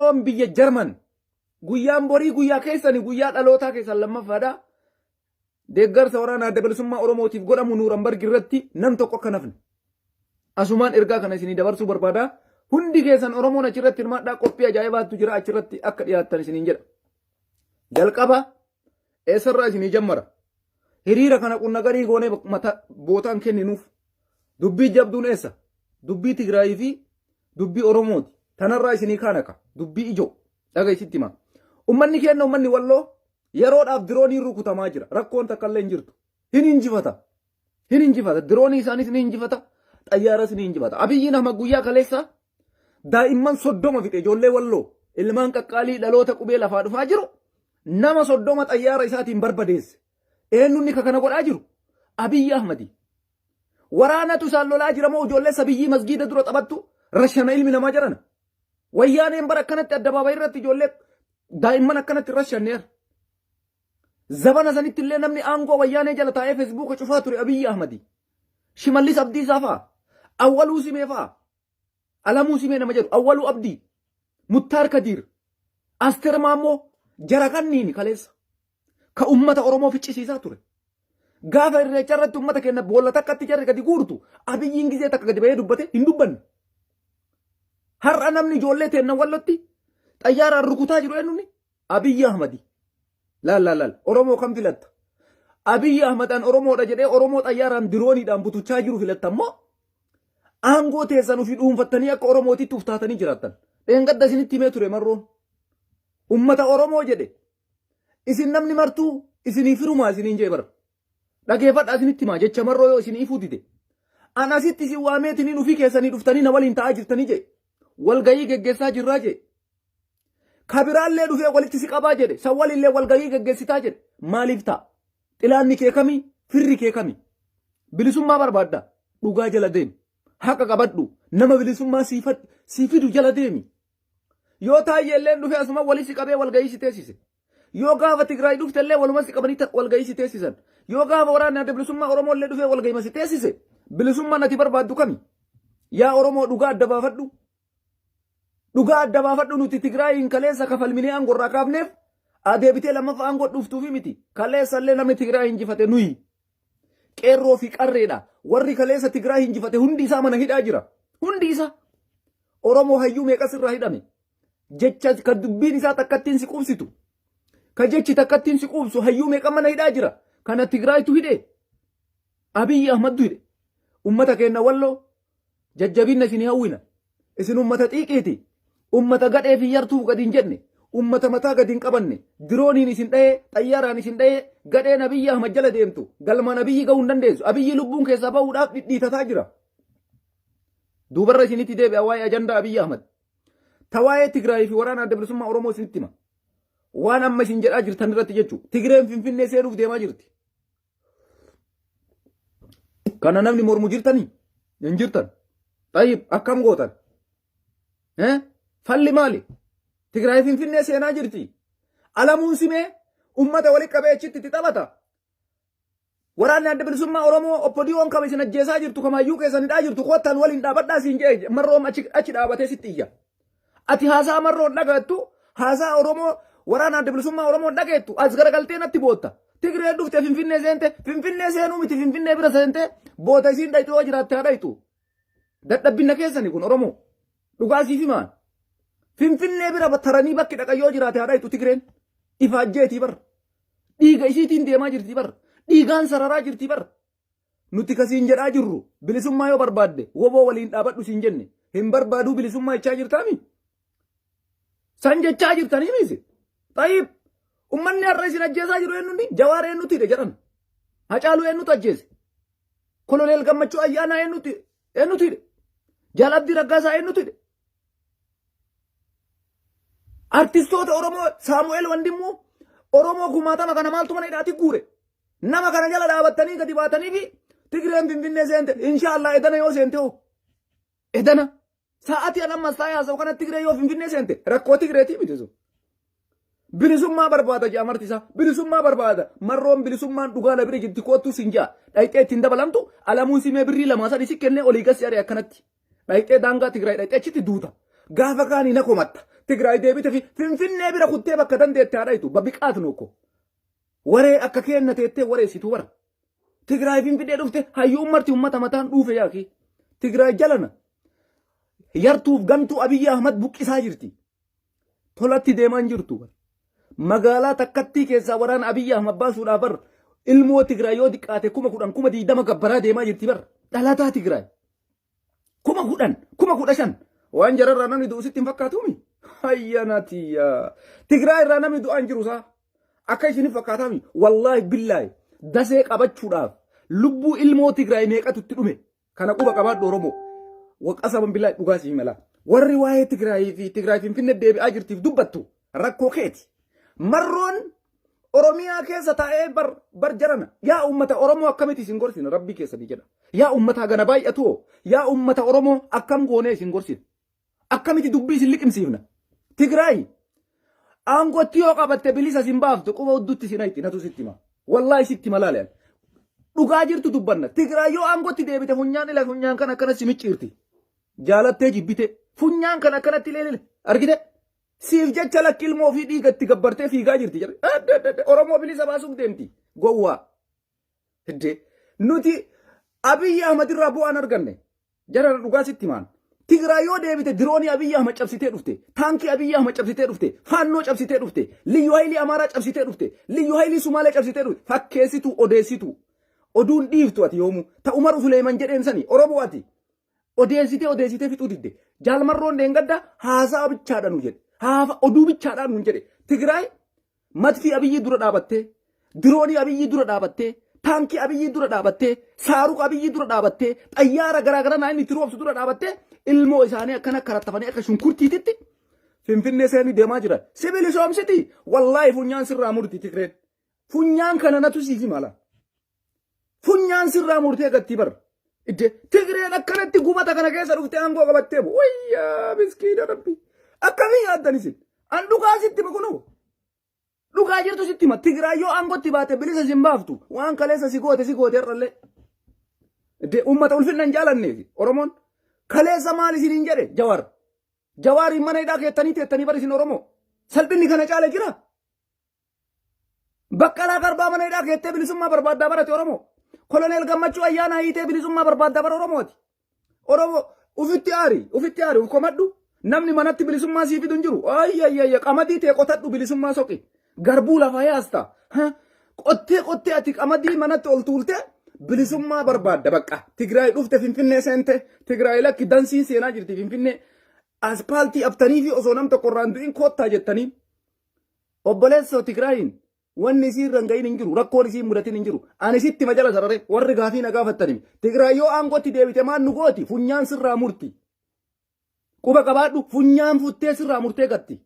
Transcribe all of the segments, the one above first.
Oromoon biyya Jarman guyyaan borii guyyaa keessani guyyaa dhalootaa keessan lammaffaadha. Deeggarsa waraana adda bilisummaa Oromootiif godhamu Nuurambarg irratti nam tokko akka nafne. Asumaan ergaa kana isinii dabarsuu barbaada. Hundi keessan Oromoon achirratti hirmaadhaa qophii ajaa'ibaatu jira achirratti akka dhiyaattan isiniin jedha. Jalqaba eessarraa isinii jammara. Hiriira kana qunna garii goonee mata bootaan kenninuuf. Dubbii jabduun eessa? Dubbii Tigraayii fi dubbii Oromooti. Tanarraa isinii kaanaka. Dubbii ijoo. Dhaga isitti hima. Ummanni keenya ummanni walloo yeroodhaaf dirooniin rukutamaa jira. Rakkoon takka illee hin jirtu. Hin injifata. Hin injifata. Diroonii isaanis ni injifata. Xayyaaras ni injifata. Abiyyiin Ahmad guyyaa kaleessa daa'imman 30 fixe ijoollee walloo ilmaan qaqqaalii dhaloota qubee lafaa dhufaa jiru nama 30 xayyaara isaatiin barbadeesse. Eenyuun ka kana godhaa jiru? Abiyyi Ahmadi. Waraanatu isaan lolaa jira moo ijoollee sabiyyii masgiida dura taphattu rashana ilmi namaa jedhana. Wayyaaneen bara akkanatti addabaabayii irratti ijoollee daa'imman akkanatti rashanneera. Zabana sanitti illee namni aangoo wayyaanee jala taa'ee feesbuuka cufaa ture Abiyyi Ahmadi. Shimallis Abdiisaa fa'a. Awwaluu Simee fa'a. Alamuu Simee nama jedhu Awwaluu Abdii. Muttaar Kadiir. Asteer Maammoo jara kanniini kaleessa. Ka ummata Oromoo ficcisiisaa ture. Gaafa irreecha irratti ummata keenya boolla takkatti jarri gadi guurtu Abiyyiin gizee takka gadi bahee dubbate hin dubbanne. Har'a namni ijoollee teenna wallotti xayyaaraan rukutaa jiru eenyuni? Abiyyi Ahmadi. Laal laal laal Oromoo kam filatta? Abiyyi Ahmad an Oromoodha jedhee Oromoo xayyaaraan dirooniidhaan butuchaa jiru filatta immoo aangoo teessan ofii dhuunfattanii akka Oromootitti uf taatanii jiraattan. Dheengadda isinitti himee ture marroon. Ummata Oromoo jedhe Isin namni martuu isinii firumaa isiniin jee bara. Dhageeffadhaa isinitti himaa jecha marroo yoo isin ifuu dide. An asitti isin waameetiniin ufii keessanii dhuftanii na waliin ta'aa jirtanii jee. Walgayii geggeessaa jirraa jee. Kabiraallee dhufee walitti si qabaa jedhe. San waliillee walgayii geggeessitaa jedhe. Maaliif ta'a? Xilaanni kee kamii? Firri kee kami? Bilisummaa barbaadda. Dhugaa jala deemi. Haqa qabadhu. Nama bilisummaa sii fidu jala deemi. Yoo taayyee illee dhufee asuma wali si qabee walgahii si teessise. Yoo gaafa Tigraay dhufte illee waluma si qabanii walgahii si teessisan. Yoo gaafa waraanni adda bilisummaa Oromoo illee dhufee walgahii si teessise. Bilisummaan ati barbaaddu kami? Yaa Oromoo dhugaa adda baafadhu. Dhugaa adda baafadhu nuti Tigraayiin kaleessa kafalminee aangorraa kaafneef adeebitee lammaffaa aangoo dhuftuufi miti. Kaleessa illee namni Tigraay injifate nuyi. Qeerroo fi qarreedha. Warri kaleessa Tigraay injifate hundi isaa mana hidhaa jira. Hundi isaa. Oromoo hayyuu meeqas irraa hidhame. Jecha ka dubbiin isaa takkattiin si quubsitu. Ka jechi takkattiin si quubsu hayyuu meeqa mana hidhaa jira. Kana Tigraaytu hidhe. Abiyyi Ahmaddu hidhe. Ummata keenna walloo jajjabinna isin hawwina. Isin ummata xiiqiiti. Ummata gadhee fi yartuuf gadi hin jenne. Ummata mataa gadi hin qabanne. Dirooniin isin dhahee, xayyaaraan isin dhahee, gadheen Abiyyi Ahmad jala deemtu. Galmaan Abiyyi gahuu hin dandeessu. Abiyyi lubbuun keessaa bahuudhaaf dhidhiitataa jira. Duubarra isinitti deebi'a waa'ee ajandaa Abiyyi Ahmad. Ta waa'ee Tigraay fi waraana adda bilisummaa Oromoo isinitti hima. Waan amma isin jedhaa jirtan irratti jechuudha. Tigreen Finfinnee seenuuf deemaa jirti. Kana namni mormu jirtanii? Hin jirtan. Tayyib akkam gootan? Falli maali? Tigraay Finfinnee seenaa jirti. Alamuun simee ummata walitti qabee achitti itti taphata. Waraanni adda bilisummaa Oromoo OPDOn kama isin ajjeesaa jirtu kamaayyuu keessan hidhaa jirtu kottaan waliin dhaabadhaa siin jedhe marroom achi dhaabatee sitti iyya. Ati haasaa marroon dhagaattu haasaa Oromoo waraana adda bilisummaa Oromoon dhageettu as garagaltee natti bootta. Tigreen dhufte Finfinnee seente Finfinnee seenuu miti Finfinnee bira seente boota isiin dhayxu yoo jiraatte haa dhayxu. Dadhabbinna keessani kun Oromoo dhugaa siif himaan. Finfinnee bira taranii bakki dhaqan yoo jiraate haa dhayxu Tigreen ifaajjeetii bara. Dhiiga isiitiin deemaa jirti bar. Dhiigaan sararaa jirti bar. Nuti kasiin jedhaa jirru bilisummaa yoo barbaadde woboo waliin dhaabadhu siin jenne hin barbaaduu bilisummaa jechaa jirtaami. San jechaa jirtanii miti. Xayyib ummanni har'a isin ajjeesaa jiru eenyuun Jawaar eenyutu hidhe jedhan. Hacaaluu eenyutu ajjeese. Koloneel Gammachuu Ayyaanaa eenyutu eenyutu hidhe. Jaal Abdii Raggaasaa eenyutu hidhe. Artistoota Oromoo Saamu'eel Wandimmuu Oromoo kumaatama kana maaltu mana hidhaatti guure? Nama kana jala dhaabattanii gadi baatanii fi Tigreen Finfinnee seente inshaallah edana yoo seente hoo edana sa'aatii an amma isaa haasa'u kana Tigree yoo Finfinnee seente rakkoo Tigreetii miti sun. Bilisummaa barbaada ja'a marti isaa. Bilisummaa barbaada. Marroon bilisummaan dhugaa na bira jirti koottuu sin ja'a. Dhayxee ittiin dabalamtu alamuun simee birrii lamaa sadi si kennee olii gasi ari'e akkanatti. Dhayxee daangaa Tigraay dhayxee achitti duuta. Gaafa kaanii na komatta. Tigraay deebite fi Finfinnee bira kuttee bakka dandeette haa dhayitu babiqaat nuukko. Waree akka keenna teettee wareessituu bara. Tigraay Finfinnee dhufte hayyuun marti ummata mataan dhuufe yaaki. Tigraay jalana. Yartuuf gantuu Abiyyi Ahmad buqqisaa jirti. Tolatti deemaa hin jirtu. Magaalaa takkattii keessaa waraana Abiyyi Ahmad baasuudhaaf bar ilmoo Tigraay yoo diqqaate 10,000 20,000 gabbaraa deemaa jirti bar. Dhalataa Tigraay. 10,000 15,000 waan jararraa namni du'u sitti hin fakkaatuumi. Hayyanatiyya. Tigraay irraa namni du'aa hin jiru isaa. Akka isin fakkaataami. Wallaahi billaahi dasee qabachuudhaaf lubbuu ilmoo Tigraay meeqatu itti dhume. Kana quba qabaadhu Oromoo. Waqasaban billaahi dhugaa si himala. Warri waa'ee Tigraayii fi Tigraay Finfinnee deebi'aa jirtiif dubbattu rakkoo keeti. Marroon Oromiyaa keessa taa'ee bar bar jarana. Yaa uummata Oromoo akkamitti isin gorsina rabbii keessanii jedha. Yaa uummata gana baay'atu yaa uummata Oromoo akkam goonee isin gorsina. Akkamitti dubbii isin liqimsiifna. Tigraay aangootti yoo qabatte bilisa isin baaftu quba hudduutti isin hayti natu sitti hima. Wallaahi sitti hima laale. Dhugaa jirtu dubbanna. Tigraay yoo aangootti deebite funyaan ila funyaan kan akkana si micciirti. Jaalattee jibbite funyaan kan akkanatti ilele argite. Siif jecha lakki ilmoo ofii dhiiga itti gabbartee fiigaa jirti. Oromoo bilisa baasuuf deemti. Gowwaa. Hidde nuti Abiyyi Ahmad irraa bu'aan arganne. Jara dhugaa sitti himaan. Tigraay yoo deebite diroonii Abiyyi Ahmad cabsitee dhufte, taankii Abiyyi Ahmad cabsitee dhufte, faannoo cabsitee dhufte, liyyu haayilii Amaaraa cabsitee dhufte, liyyu haayilii Sumaalee cabsitee dhufte, fakkeessituu odeessituu. Oduun dhiiftu ati yoomuu. Ta Umaru Suleeman jedheen sani Oromoo ati. Odeessitee odeessitee fixuu didde. Jaalmarroon dheengadda haasaa bichaadha nu jedhe. Haafa oduu bichaadha nuun jedhe. Tigraay madfii Abiyyii dura dhaabattee, diroonii Abiyyii dura dhaabattee, taankii Abiyyii dura dhaabattee, saaruqa Abiyyii dura dhaabattee, xayyaara garaagaraa naa inni itti roobsu dura dhaabattee ilmoo isaanii akkana karattafanii akka shunkurtiititti Finfinnee seenii deemaa jiran. Si bilisoomsiti wallaahi funyaan sirraa murti Tigreen. Funyaan kana natu siif himala. Funyaan sirraa murtee gattii bar. Idde Tigreen akkanatti gubata kana keessa dhuftee aangoo qabattee bu. Wayyaa miskiina rabbi. Akkamii yaaddan isin? An dhugaa sitti hima kunoo. Dhugaa jirtu sitti hima. Tigraay yoo aangootti baate bilisa sin baaftu. Waan kaleessa si goote si goote har'allee. Idde uummata ulfinna hin jaalanneefi Oromoon. Kaleessa maal isiniin jedhe Jawaar. Jawaariin mana hidhaa keettanii teettanii bar isin Oromoo. Salphinni kana caale jira. Baqqalaa Garbaa mana hidhaa keettee bilisummaa barbaaddaa barate Oromoo. Koloneel Gammachuu Ayyaanaa hiitee bilisummaa barbaaddaa bara Oromooti. Oromoo ufitti aari, ufitti aari, uf komadhu. Namni manatti bilisummaa sii fidu hin jiru. Ayyayya qamadii tee qotadhu bilisummaa soqi. Garbuu lafaa yaasta. Qottee qottee ati qamadii manatti ol tuultee bilisummaa barbaadda bakka. Tigraay dhufte Finfinnee seente. Tigraay lakki dansiin seenaa jirti Finfinnee. Aspaaltii aftanii fi osoo nam tokko irraan du'in koottaa jettanii. Obboleessoo Tigraayiin wanni isii irra hin gahin hin jiru rakkoon isii mudatin hin jiru ani sitti majala sarare warri gaafii na gaafattaniif Tigraay yoo aangootti deebite maal nu gooti funyaan sirraa murti quba qabaadhu funyaan futtee sirraa murtee gatti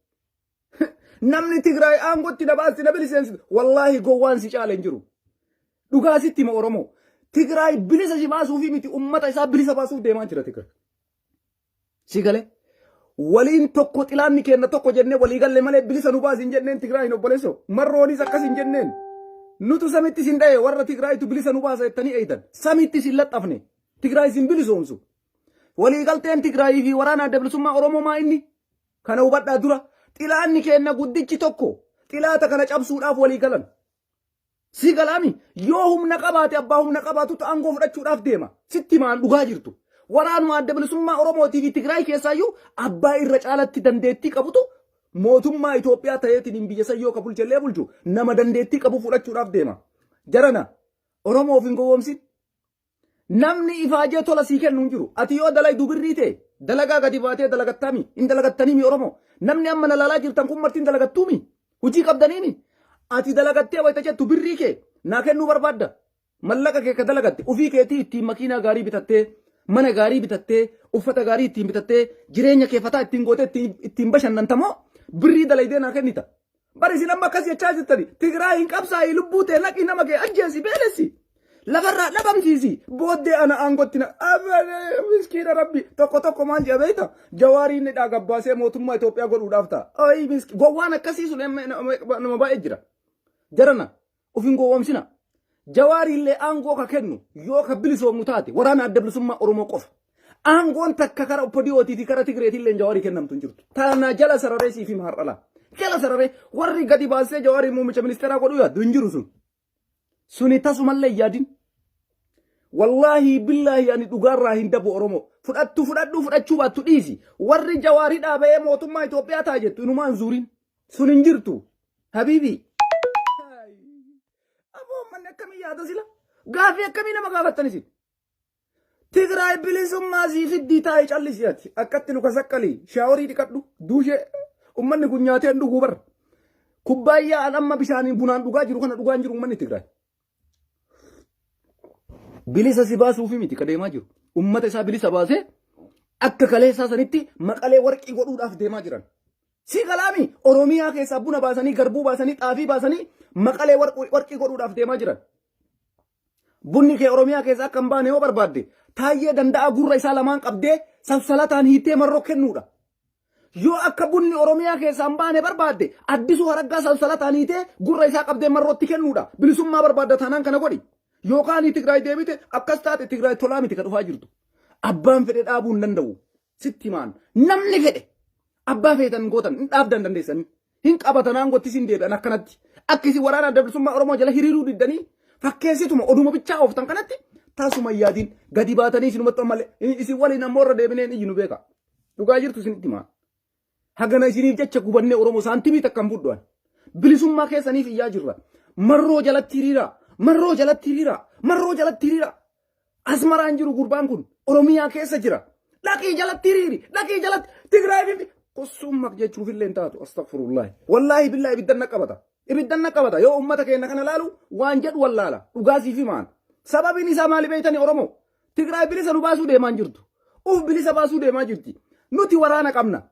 namni Tigraay aangootti na baasti na biliseensi wallaahi gowwaan si caale hin jiru dhugaa sitti hima Oromoo Tigraay bilisa si baasuufi miti ummata isaa bilisa baasuuf deemaa jira Tigraay. Si galee? Waliin tokko xilaanni keenna tokko jennee walii galle malee bilisa nu baasi hin jenneen Tigraay hin obboleessoo. Marroonis akkas hin jenneen. Nutu samitti isin dha'e warra Tigraayitu bilisa nu baasa jettanii eeydan. Samitti isin laxxafne. Tigraay isin bilisoomsu. Walii galteen Tigraayii fi waraana adda bilisummaa Oromoo maa inni? Kana hubadhaa dura. Xilaanni keenna guddichi tokko xilaata kana cabsuudhaaf walii galan. Si galaami yoo humna qabaate abbaa humna qabaatutu aangoo fudhachuudhaaf deema. Sitti maan dhugaa jirtu. Waraanuma adda bilisummaa Oromootii fi Tigraay keessaayyuu abbaa irra caalatti dandeettii qabutu mootummaa Itoophiyaa ta'eetiin hin biyya san yoo ka bulchellee bulchu nama dandeettii qabu fudhachuudhaaf deema. Jarana Oromoof hin gowwoomsin. Namni ifaajee tola sii kennu hin jiru. Ati yoo dalaydu birrii ta'e dalagaa gadi baatee dalagattaami hin dalagattaniimi Oromoo. Namni amma na laalaa jirtan kun marti hin dalagattuumi. Hojii qabdaniimi. Ati dalagattee wayita jettu birrii kee naa kennuu barbaadda. Mallaqa kee ka dalagatte ofii keetii ittiin makiinaa gaarii bitattee mana gaarii bitattee uffata gaarii ittiin bitattee jireenya kee fataa ittiin gootee ittiin bashannantamoo birrii dalaydee naa kennita. Bari isin amma akkas jechaa jirtani. Tigraay hin qabsaa'i lubbuu tee naqi nama kee ajjeesi beelessi. Lafarraa dhabamsiisi. Booddee ana aangotti na miskiina rabbi tokko tokko maal jedha beekta? Jawaariin ni gabbaasee mootummaa Itoophiyaa godhuudhaaf ta'a. Ayi miski gowwaan akkasii sun nama baay'ee jira. Jarana of hin gowwoomsina. Jawaariillee aangoo ka kennu yoo ka bilisoomnu taate waraana adda bilisummaa Oromoo qofa. Aangoon takka kara OPDOtii fi kara Tigreetiin illee Jawaarii kennamtu hin jirtu. Tana jala sararee siif hima har'ala. Jala sararee warri gadi baasee Jawaarii muummicha ministeeraa godhuu yaaddu hin jiru sun. Suni tasumallee hin yaadin. Wallaahi billaahi ani dhugaarraa hin dabu Oromoo. Fudhattu fudhadhu fudhachuu baattu dhiisi. Warri Jawaarii dhaaba'ee mootummaa Itoophiyaa ta'a jettu inumaan zuurin. Sun hin jirtu. Habiibii. Aboo manni akkamii yaada sila? Gaafii akkamii nama gaafattan isin? Tigraay bilisummaa sii fiddii taa'e callisi ati. Akkatti luka saqqalii shaaworii dhiqadhu duushee ummanni kun nyaatee hin dhuguu bar. Kubbaayyaa an amma bishaaniin bunaan dhugaa jiru kana dhugaa hin jiru ummanni Tigraay. Bilisa si baasuufi miti ka deemaa jiru. Ummata isaa bilisa baasee akka kaleessaa sanitti maqalee warqii godhuudhaaf deemaa jiran. Si galaami Oromiyaa keessaa buna baasanii garbuu baasanii xaafii baasanii maqalee warqii godhuudhaaf deemaa jiran. Bunni kee Oromiyaa keessaa akka hin baane yoo barbaadde Taayyee Danda'aa gurra isaa lamaan qabdee sansalataan hiittee marroo kennuudha. Yoo akka bunni Oromiyaa keessaa hin baane barbaadde Addisuu Haraggaa sansalataan hiitee gurra isaa qabdee marrootti kennuudha. Bilisummaa barbaadda taanaan kana godhi. Yookaan Tigraay deebite akkas taate Tigraay tolaa miti ka dhufaa jirtu. Abbaan fedhe dhaabuu hin danda'u. Sitti himaan namni fedhe abbaa feetan gootan hin dhaabdan dandeessanii. Hin qabatan aangootti isin deebi'an akkanatti. Akka isin waraana adda bilisummaa Oromoo jala hiriiruu diddanii fakkeessituma oduma bichaa ooftan kanatti tasuma hin yaadin gadi baatanii isinumatti ammallee isin waliin ammoo irra deebineen iyyu nu beeka. Dhugaa jirtu isinitti himaa. Hagana isiniif jecha gubannee Oromoo saantimii takka hin fudhu ani. Bilisummaa keessaniif iyyaa jirra. Marroo jalatti hiriira. Marroo jalatti hiriira. Marroo jalatti hiriira. Asmaraan jiru gurbaan kun Oromiyaa keessa jira. Dhaqii jalatti hiriiri. Dhaqii jalatti Tigraay fi kussummaq jechuuf illee hin taatu. Astagfirullahi. Wallaahi billaahi ibiddan na qabata. Ibiddan na qabata. Yoo uummata keenya kana laalu waan jedhu wallaala. Dhugaa siif himaan. Sababiin isaa maali beektani Oromoo? Tigraay bilisa nu baasuu deemaa hin jirtu. Uf bilisa baasuu deemaa jirti. Nuti waraana qabna.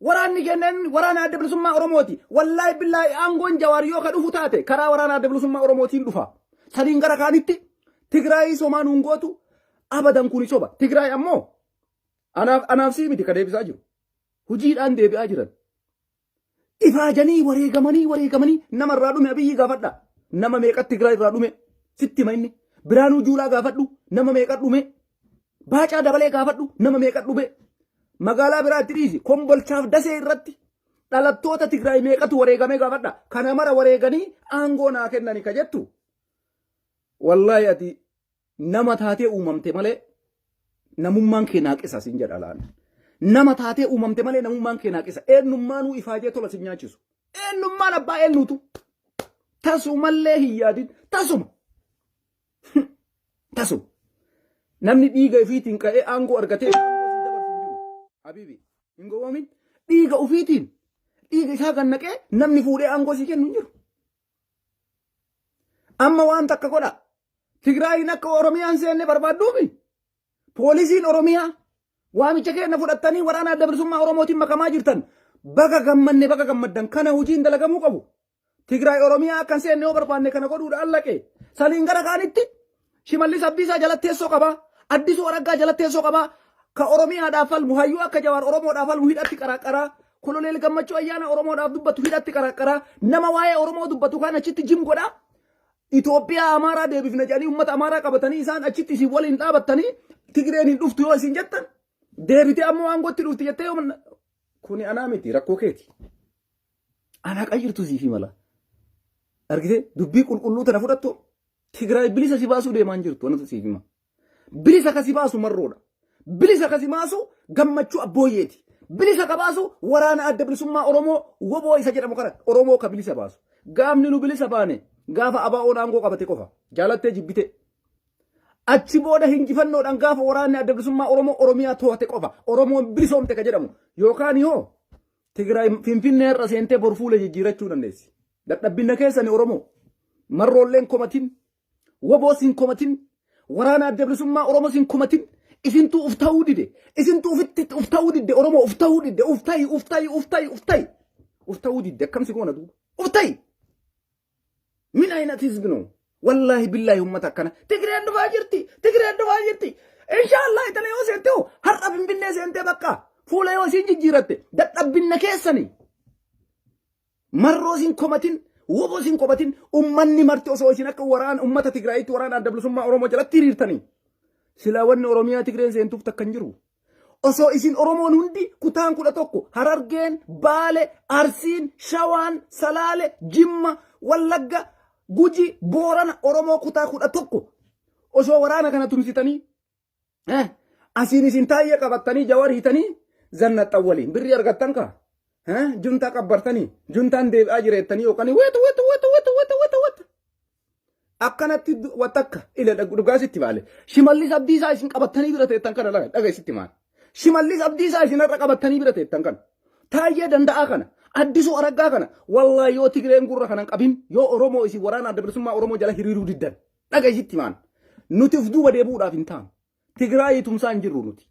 Waraanni keenya inni waraana adda bilisummaa Oromooti. Wallaahi billaahi aangoon Jawaar yoo ka dhufu taate karaa waraana adda bilisummaa Oromootiin dhufa. Saniin gara kaanitti Tigraayii somaa nuun gootu abadan kuni soba. Tigraay ammoo anaaf anaaf sii miti ka deebisaa jiru. Hojiidhaan deebi'aa jiran. Ifaajanii wareegamanii wareegamanii nama irraa dhume Abiyyi gaafadha. Nama meeqa Tigraay irraa dhume sitti hima inni. Biraanuu Juulaa gaafadhu nama meeqa dhume. Baacaa Dabalee gaafadhu nama meeqa dhume. Magaalaa biraa itti dhiisi. Kombolchaaf Dasee irratti dhalattoota Tigraay meeqatu wareegamee gaafadha. Kana mara wareeganii aangoo naa kennani ka jettu. Wallaahi ati nama taatee uumamte malee namummaan kee naaqisa sin jedha laan. Nama taatee uumamte malee namummaan kee naaqisa. Eenyummaanuu ifaajee tola sin nyaachisu. Eenyummaan abbaa eenyuutu. Tasumallee hin yaadin. Tasuma. Tasuma. Namni dhiiga ofiitiin ka'ee aangoo argatee aangoo sii dabarsu hin jiru. Habiibi hin gowwoomin. Dhiiga ofiitiin dhiiga isaa kan naqee namni fuudhee aangoo sii kennu hin jiru. Amma waan takka godha. Tigraayiin akka Oromiyaan seenne barbaadduufi. Poolisiin Oromiyaa waamicha keenya fudhattanii waraana adda bilisummaa Oromootiin makamaa jirtan baga gammanne baga gammaddan kana hojiin dalagamuu qabu. Tigraay Oromiyaa akka hin seenne yoo barbaanne kana godhuudha allaqe. Saniin gara kaanitti Shimallis Abdiisaa jalatti teessoo qabaa. Addisuu Araggaa jalatti teessoo qabaa. Ka Oromiyaadhaaf falmu hayyuu akka Jawaar Oromoodhaaf falmu hidhatti qaraqqaraa. Koloneel Gammachuu Ayyaana Oromoodhaaf dubbatu hidhatti qaraqqaraa. Nama waa'ee Oromoo dubbatu kaan achitti jim godhaa. Itoophiyaa Amaaraa deebifna jedhanii uummata Amaaraa qabatanii isaan achitti isin waliin dhaabattanii Tigreen hin dhuftu yoo isin jettan deebitee ammoo aangootti dhufti jettee yoo kuni anaa miti rakkoo keeti. Anaa qayyirtu siif mala. Argitee dubbii qulqulluu tana fudhattu Tigraay bilisa si baasuu deemaa hin jirtu anatu siif hima. Bilisa ka si baasu marroodha. Bilisa ka si baasu gammachuu abbooyyeeti. Bilisa ka baasu waraana adda bilisummaa Oromoo woboo isa jedhamu kana Oromoo ka bilisa baasu. Gaafni nu bilisa baane gaafa ABO'n aangoo qabate qofa. Jaalattee jibbitee. Achi booda hinjifannoodhaan gaafa waraanni adda bilisummaa Oromoo Oromiyaa to'ate qofa. Oromoon bilisoomte ka jedhamu. Yookaan yoo Tigraay Finfinnee irra seentee bor fuula jijjiirachuu dandeessi. Dadhabbinna keessani Oromoo. Marroolleen komatin, woboos hin komatin, waraana adda bilisummaa Oromoos hin komatin. Isintuu uf ta'uu dide. Isintuu ufitti uf ta'uu didde Oromoo uf ta'uu didde uf ta'i uf ta'i uf ta'i uf ta'i. Uf ta'uu didde akkam si goona duuba. Uf ta'i. Min ayinat hizbi no. Wallaahi billaahi ummata akkana. Tigreen dhufaa jirti. Tigreen dhufaa jirti. Inshaallah itala yoo seente hoo har'a Finfinnee seentee bakka fuula yoo isiin jijjiiratte dadhabbinna keessani. Marroo isin komatin woboo isin komatin ummanni marti osoo isin akka waraana ummata Tigraayitti waraana adda bilisummaa Oromoo jalatti hiriirtanii. Silaa wanni Oromiyaa Tigreen seentuuf takka hin jiru. Osoo isin Oromoon hundi kutaan 11 Harargeen, Baale, Arsiin, Shawaan, Salaale, Jimma, Wallagga, Guji, Boorana Oromoo kutaa 11 osoo waraana kana tumsitanii asiin isin taayyee qabattanii Jawar hiitanii zannaxxan waliin birrii argattan kaa juntaa qabbartanii juntaan deebi'aa jireettanii yookaan weetu weetu weetu weetu weetu weetu weetu akkanatti watakka ila dhugaa sitti baale. Shimallis Abdiisaa isin qabattanii bira teettan kana laga dhaga sitti maal. Shimallis Abdiisaa isin irra qabattanii bira teettan kana. Taayyee Danda'aa kana. Addisuu Araggaa kana. Wallaahi yoo Tigreen gurra kanan qabin yoo Oromoo isin waraana Adda Bilisummaa Oromoo jala hiriiruu diddan. Dhaga sitti maal. Nuti of duuba deebi'uudhaaf hin taanu. Tigraayii tumsaa hin jirru nuti.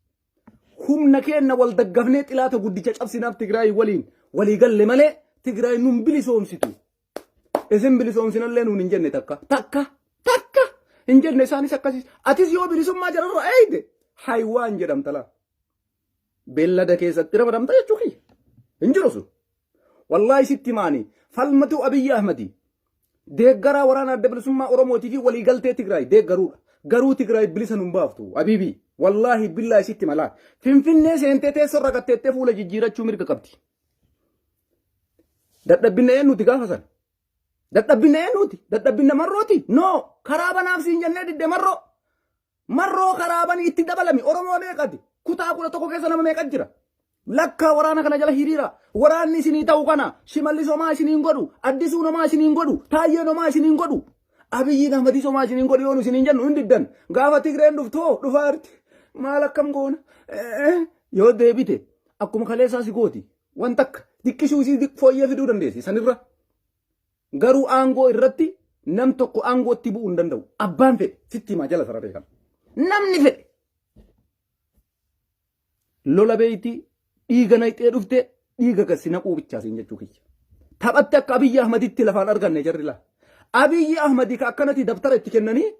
Humna keenna wal daggafnee xilaata guddicha cabsinaaf Tigraayii waliin walii galle malee Tigraay nun bilisoomsitu. Isin bilisoomsinallee nuun hin jenne takka. Takka. Takka. Hin jenne isaanis akkasis. Atis yoo bilisummaa jararra eeyde haywaan jedhamta laa. Beellada keessatti ramadamta jechuu kiyya. Hin jiru sun. Wallaahi sitti maani falmatuu Abiyyi Ahmadi deeggaraa waraana Adda Bilisummaa Oromootii fi waliigaltee Tigraay deeggaruudha. Garuu Tigraay bilisa nun baaftu Abiibii. Wallaahi billaahi sitti malaa. Finfinnee seentee teessoo irra gatteettee fuula jijjiirachuu mirga qabdi. Dadhabbinna eenyuti gaafa sana? Dadhabbinna eenyuti? Dadhabbinna Marrooti? No! Karaa banaaf siin jennee didde Marroo. Marroo karaa banii itti dabalami. Oromoo meeqati? Kutaa 11 keessa nama meeqa jira? Lakkaa waraana kana jala hiriira. Waraanni isinii ta'u kana Shimallis homaa isiniin godhu, Addisuun homaa isiniin godhu, Taayyeen homaa isiniin godhu. Abiyyiin Ahmadis homaa isiniin godhu yoo nu isiniin jennu hin diddan. Gaafa Tigreen dhuftoo dhufaa jirti. Maal akkam goona? Yoo deebite akkuma kaleessaa si gooti. Wanta akka diqqishuu isii fooyyee fiduu dandeessi sanirra. Garuu aangoo irratti nam tokko aangootti bu'uu hin danda'u. Abbaan fedhe sitti himaa jala sararee kana. Namni fedhe lola beeyti dhiiga nayxee dhufte dhiiga gad si naquu bichaa siin jechuu kiyya. Taphatti akka Abiyyi Ahmaditti lafaan arganne jarri laa. Abiyyi Ahmadi ka akkanatti dabtara itti kennanii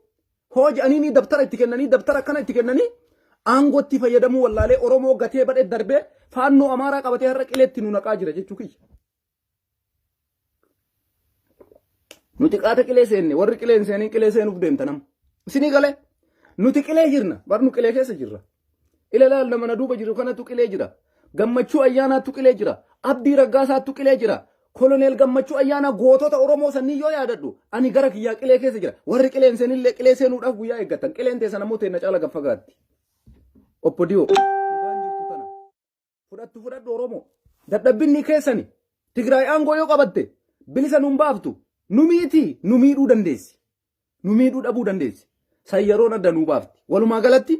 hoo jedhanii dabtara itti kennanii dabtara akkana itti kennanii aangootti fayyadamuu wallaalee Oromoo gatee badhee darbee faannoo Amaaraa qabatee har'a qileetti nu naqaa jira jechuu kiyya. Nuti qaata qilee seenne warri qilee hin seeniin qilee seenuuf deemta nama. Isinii galee nuti qilee jirna bar nu qilee keessa jirra. Ila laal nama na duuba jiru kanatu qilee jira. Gammachuu Ayyaanaattu qilee jira. Abdii Raggaasaattu qilee jira. Koloneel Gammachuu Ayyaanaa gootota Oromoo sannii yoo yaadadhu ani gara kiyyaa qilee keessa jira. Warri qilee hin seenillee qilee seenuudhaaf guyyaa eeggatan. Qileen teessan ammoo teenna caala gad fagaatti. Obbo Diyoo. Dhugaan jirtu tana. Fudhattu fudhadhu Oromoo. Dadhabbinni keessani Tigraay aangoo yoo qabatte bilisa nun baaftu nu miitii nu miidhuu dandeessi. Nu miidhuu dhabuu dandeessi. San yeroon adda nuu baafti. Walumaa galatti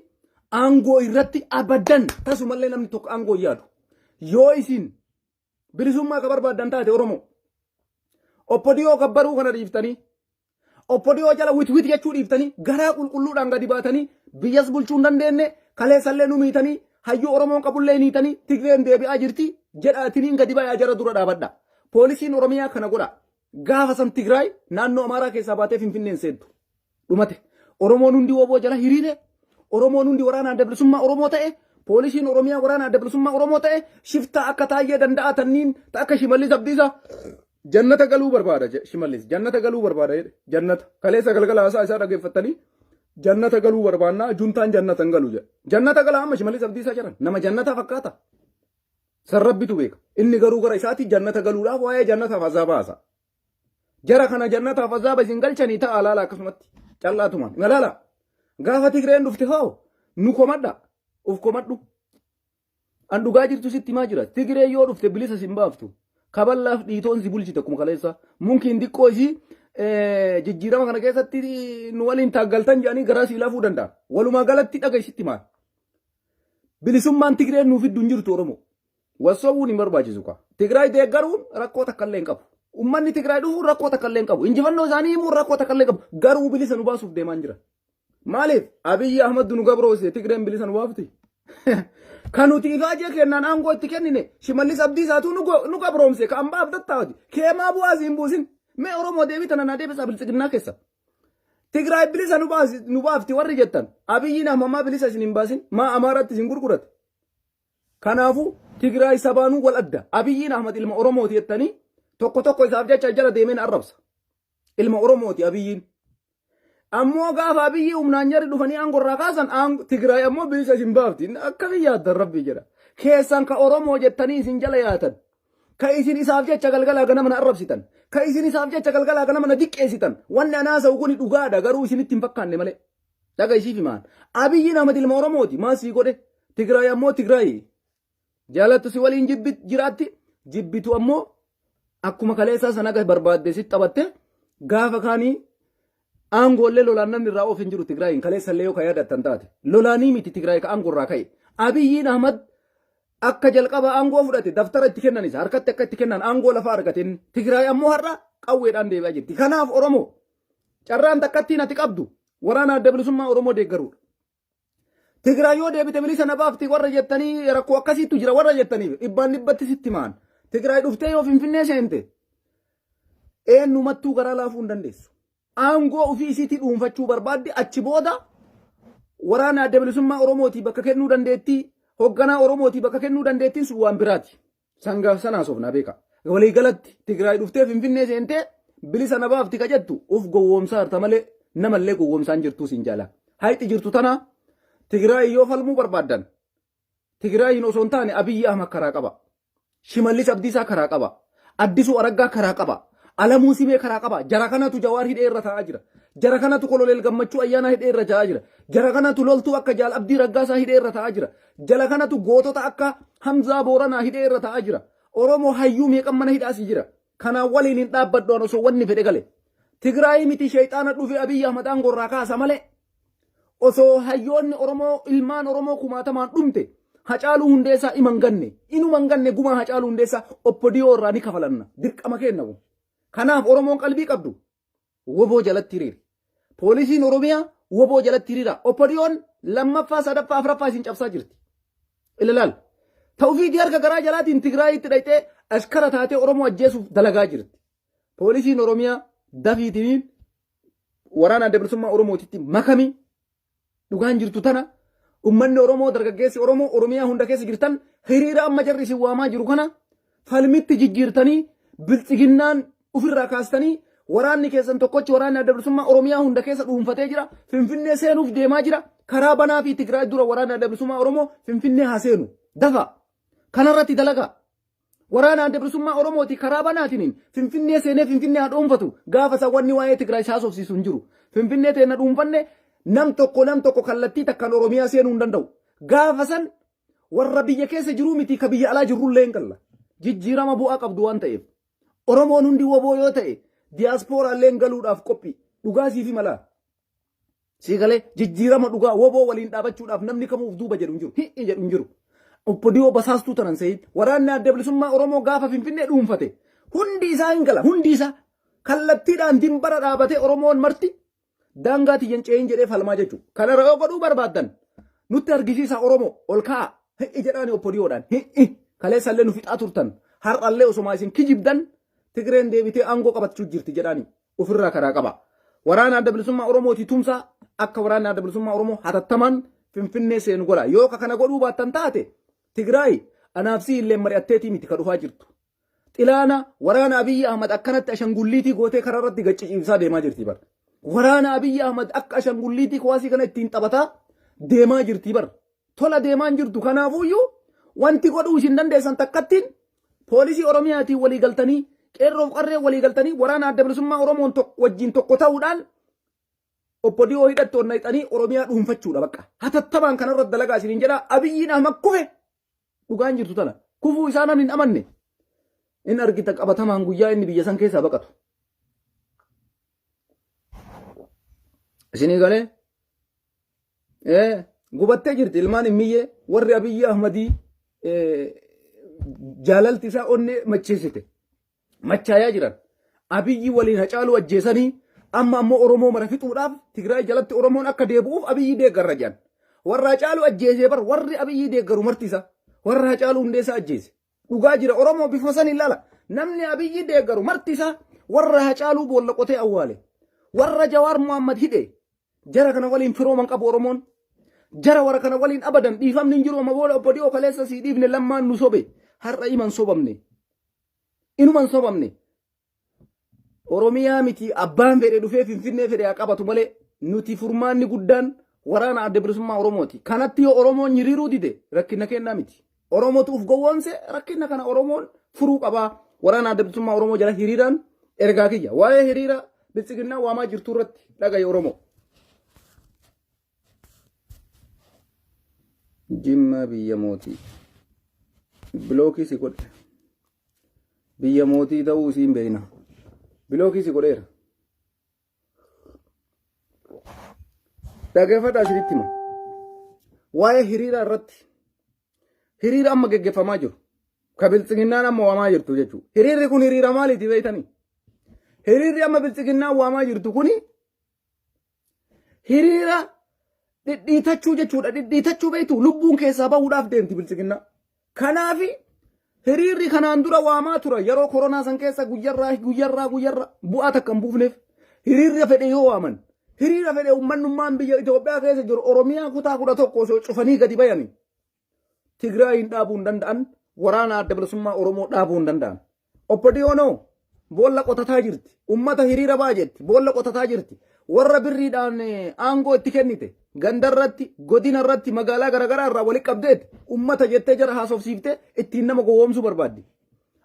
aangoo irratti abadan tasumallee namni tokko aangoo hin yaadu. Yoo isin bilisummaa ka barbaaddan taate Oromoo Obbo Diyoo gabbaruu kana dhiiftanii Obbo Diyoo jala witwit jechuu dhiiftanii garaa qulqulluudhaan gadi baatanii biyyas bulchuu hin dandeenye kaleessallee nu miitanii hayyuu Oromoon qabullee niitanii Tigreen deebi'aa jirti jedhaatiniin gadi bayaa jara dura dhaabadha. Poolisiin Oromiyaa kana godha. Gaafa san Tigraay naannoo Amaaraa keessaa baatee Finfinneen seentu. Dhumate. Oromoon hundi woboo jala hiriire. Oromoon hundi waraana Adda Bilisummaa Oromoo ta'e. Poolisiin Oromiyaa waraana Adda Bilisummaa Oromoo ta'e. Shiftaa akka Taayyee Danda'aa tanniin ta akka Shimallis Abdiisaa jannata galuu barbaada jedhe Shimallis. Jannata galuu barbaada jedhe. Jannata. Kaleessa galgala haasaa isaa dhageeffattanii jannata galuu barbaannaa juntaan jannata hin galu jedhe. Jannata gala amma Shimallis Abdiisaa jedhan. Nama jannataa fakkaata. San Rabbitu beeka. Inni garuu gara isaatii jannata galuudhaaf waa'ee jannataaf azaaba haasa. Jara kana jannataaf azaaba isin galchanii ta'a laala akkasumatti. Callaatumaan. Ilaala. Gaafa Tigreen dhufte hoo nu komadha. Uf komadhu. An dhugaa jirtu sitti himaa jira. Tigree yoo dhufte bilisa sin baaftu. Kaballaaf dhiitoon si bulchite akkuma kaleessa. Munkiin diqqoo isii jijjiirama kana keessatti nu waliin taaggaltan jedhanii garaa sii laafuu danda'a. Walumaa galatti dhaga sitti himaa. Bilisummaan Tigreen nuu fiddu hin jirtu Oromoo. Wassobuun hin barbaachisu kaa. Tigraay deeggaruun rakkoo takka illee hin qabu. Uummanni Tigraay dhufuun rakkoo takka illee hin qabu. Injifannoo isaanii himuun rakkoo takka illee hin qabu. Garuu bilisa nu baasuuf deemaa hin jiran. Maaliif? Abiyyi Ahmad nu gabroose Tigreen bilisa nu baafti. Kan nuti ifaajee kennaan aangoo itti kennine Shimallis Abdiisaatuu nu gabroomse ka ambaa abdattaati. Keemaa bu'aa siin buusin. Mee Oromoo deebii tana naa deebisaa biltsiginnaa keessa. Tigraay bilisa nu baasi nu baafti warri jettan Abiyyiin ahmamaa bilisa isin hin baasin maa Amaaratti isin gurgurate. Kanaafuu Tigraay sabaanuu wal adda Abiyyiin Ahmad ilma Oromooti jettanii tokko tokko isaaf jecha jala deemeen arrabsa. Ilma Oromooti Abiyyiin. Ammoo gaafa Abiyyi humnaan jarri dhufanii aangoo irraa kaasan Tigraay ammoo bilisa isin baafti. Akkami yaaddan rabbi jedha. Keessan ka Oromoo jettanii isin jala yaatan. Ka isin isaaf jecha galgalaa ganama na arrabsitan. Ka isin isaaf jecha galgalaa ganama na diqqeessitan. Wanni anaa sa'u kuni dhugaadha garuu isinitti hin fakkaanne malee. Dhaga isiif himaan. Abiyyiin Ahmad ilma Oromooti. Maal sii godhe? Tigraay ammoo Tigraayi. Jaalattu si waliin jiraatti. Jibbitu ammoo akkuma kaleessaa sana akka barbaadde si taphatte gaafa kaanii aangoollee lolaan namni irraa oof hin jiru Tigraayin kaleessallee yoo ka yaadattan taate. Lolaanii miti Tigraay ka aangoo irraa ka'e. Abiyyiin Ahmad akka jalqaba aangoo fudhate daftara itti kennan isa harkatti akka itti kennan aangoo lafa argateen Tigraay ammoo har'a qawweedhaan deebi'aa jirti. Kanaaf Oromoo carraan takkattiin ati qabdu waraana adda bilisummaa Oromoo deeggaruudha. Tigraay yoo deebite bilisa na baafti warra jettanii rakkoo akkasiitu jira warra jettaniif dhibbaan dhibbatti sitti maan. Tigraay dhuftee yoo Finfinnee seente eenyumattuu garaa laafuu hin dandeessu. Aangoo ofii isiitii dhuunfachuu barbaaddi achi booda waraana adda bilisummaa Oromootii bakka kennuu dandeettii hoogganaa Oromootii bakka kennuu dandeettiin sun waan biraati. Sangaa sana haasofnaa beeka. Waliigalatti Tigraay dhuftee Finfinnee seentee bilisa na baafti ka jettu uf gowwoomsaa jirta malee namallee gowwoomsaan jirtuu siin jaala. Hayxi jirtu tana Tigraay yoo falmuu barbaaddan Tigraayiin osoo hin taane Abiyyi Ahmad karaa qaba. Shimallis Abdiisaa karaa qaba. Addisuu Araggaa karaa qaba. Alamuu Simee karaa qaba. Jara kanatu Jawaar hidhee irra taa'aa jira. Jara kanatu Koloneel Gammachuu Ayyaanaa hidhee irra taa'aa jira. Jara kanatu loltuu akka Jaal Abdii Raggaasaa hidhee irra taa'aa jira. Jala kanatu gootota akka Hamzaa Booranaa hidhee irra taa'aa jira. Oromoo hayyuu meeqan mana hidhaas jira. Kanaan waliin hin dhaabbadhu an osoo wanni fedhe gale. Tigraayii miti sheexaana dhufe Abiyyi Ahmad aangoo irraa kaasa malee. Osoo hayyoonni Oromoo ilmaan Oromoo kumaatamaan dhumte Hacaaluu Hundeessaa iman ganne inuma hin ganne gumaa Hacaaluu Hundeessaa OPDO irraa ni kafalanna dirqama keenna kun. Kanaaf Oromoon qalbii qabdu woboo jalatti hiriiri. Poolisiin Oromiyaa woboo jalatti hiriira. OPDOn lammaffaa sadaffaa afraffaa isin cabsaa jirti. Ilaalaal. Ta'ufiitii harka garaa jalaatiin Tigraayitti dhaqxee ashkara taatee Oromoo ajjeesuuf dalagaa jirti. Poolisiin Oromiyaa dafiitiniin waraana adda bilisummaa Oromootitti makami dhugaan jirtu tana ummanni Oromoo dargaggeessi Oromoo Oromiyaa hunda keessa jirtan hiriira amma jarri isin waamaa jiru kana falmitti jijjiirtanii biltsiginnaan ofirraa kaastanii waraanni keessan tokkochi waraanni adda bilisummaa Oromiyaa hunda keessa dhuunfatee jira Finfinnee seenuuf deemaa jira karaa banaa fi Tigraay dura waraanni adda bilisummaa Oromoo Finfinnee haa seenu dafa kanarratti dalagaa. Waraana Adda Bilisummaa Oromooti karaa banaatiniin Finfinnee seenee Finfinnee haa dhuunfatu. Gaafa san wanni waa'ee Tigraay si haasofsiisu hin jiru. Finfinnee teenna dhuunfanne nam tokko nam tokko kallattii takkaan Oromiyaa seenuu hin danda'u. Gaafa san warra biyya keessa jiruu miti ka biyya alaa jirrullee hin galla. Jijjiirama bu'aa qabdu waan ta'eef. Oromoon hundi woboo yoo ta'e diyaaspooraallee galuudhaaf qophii. Dhugaa siif hima. Sii galee jijjiirama dhugaa woboo waliin dhaabachuudhaaf namni kamuu of duuba jedhu hin jiru. Hi'i jedhu hin jiru. OPDO basaastuu tanan seeyin waraanni adda bilisummaa Oromoo gaafa Finfinnee dhuunfate hundi isaa hin gala hundi isaa kallattiidhaan dimbara dhaabatee Oromoon marti daangaa tiyyan ce'in jedhee falmaa jechuudha. Kana yoo godhuu barbaaddan nutti argisiisa Oromoo ol ka'a hi'i jedhaani OPDOdhaan hi'i kaleessallee nu fixaa turtan har'allee osomaa isin kijibdan Tigreen deebitee aangoo qabachuu jirti jedhaani ofirraa karaa qaba. Waraana adda bilisummaa Oromooti tumsaa akka waraanni adda bilisummaa Oromoo hatattamaan Finfinnee seenu godha. Yoo ka kana godhuu baattan taate Tigraay anaaf si illee mari'atteetii miti ka dhufaa jirtu. Xilaana waraana Abiyyi Ahmad akkanatti ashangulliitii gootee karaa irratti gacciciibsaa deemaa jirti bar. Waraana Abiyyi Ahmad akka ashangulliitii kuwaasii kana ittiin taphataa deemaa jirti bar. Tola deemaa hin jirtu. Kanaafuyyuu wanti godhuu isin dandeessan takkattiin poolisii Oromiyaatiin walii galtanii qeerroof qarree walii galtanii waraana adda bilisummaa Oromoon wajjin tokko ta'uudhaan OPDO hidhatti onnayxanii Oromiyaa dhuunfachuudha bakka. Hatattamaan kanarratti dalagaa isiniin jedha Abiyyiin Ahmad kufe dhugaan jirtu tana. Kufuu isaa namni hin amanne. In argita qabatamaan guyyaa inni biyya san keessaa baqatu. Isinii galee? Gubattee jirti ilmaan immiyyee warri Abiyyi Ahmadii jaalalti isaa onnee macheessite. Machaayaa jiran. Abiyyi waliin Hacaaluu ajjeesanii amma ammoo Oromoo mara fixuudhaaf Tigraay jalatti Oromoon akka deebi'uuf Abiyyi deeggarra jedhan. Warra Hacaaluu ajjeesee bar warri Abiyyi deeggaru marti isaa. Warra Hacaaluu Hundeessaa ajjeese. Dhugaa jira Oromoo bifa san ilaala. Namni Abiyyi deeggaru marti isaa warra Hacaaluu boolla qotee awwaale. Warra Jawaar Muhammad hidhe. Jara kana waliin firooman qabu Oromoon. Jara warra kana waliin abadan dhiifamni hin jiru amma booda obbo Dhiyoo kaleessa sii dhiifne lammaan nu sobe. Har'a iman sobamne. Inuman sobamne. Oromiyaa miti abbaan fedhe dhufee Finfinnee fedhe haa qabatu malee. Nuti furmaanni guddaan waraana Adda Bilisummaa Oromooti. Kanatti yoo Oromoon hiriiruu dide rakkina kennaa miti. Oromootu uf gowwoomse, rakkina kana Oromoon furuu qabaa. Waraana Adda Bilisummaa Oromoo jala hiriiraan ergaa kiyya. Waa'ee hiriira biltsiginnaa waamaa jirtu irratti dhagaye Oromoo. Jimma biyya mootii. Bilookii si godhe. Biyya mootii ta'uu isiin beekna. Bilookii si godheera. Dhaggeeffadhaa, isinitti hima. Waa'ee hiriira irratti, hiriira amma geggeeffamaa jiru, ka biltsiginnaan amma waamaa jirtu jechuudha. Hiriirri kun hiriira maaliiti beektanii? Hiriirri amma biltsiginnaan waamaa jirtu kuni hiriira dhidhiitachuu jechuudha. Dhidhiitachuu beektu, lubbuun keessaa bahuudhaaf deemti biltsiginnaa. Kanaafi hiriirri kanaan dura waamaa tura yeroo koronaa san keessa guyyarraa guyyarraa guyyarraa bu'aa takka hin buufneef. Hiriirri fedhe yoo waaman, hiriira fedhe ummannummaan biyya Itoophiyaa keessa jiru Oromiyaa kutaa 11 osoo cufanii gadi bayanii, Tigraayin dhaabuu hin danda'an, waraana Adda Bilisummaa Oromoo dhaabuu hin danda'an. Obbo Diyoonoo boolla qotataa jirti. Ummata hiriira baa jetti. Boolla qotataa jirti. Warra birriidhaan aangoo itti kennite ganda irratti, godina irratti, magaalaa garaagaraa irraa walitti qabdeet ummata jettee jara haasofsiiftee ittiin nama gowwoomsuu barbaaddi.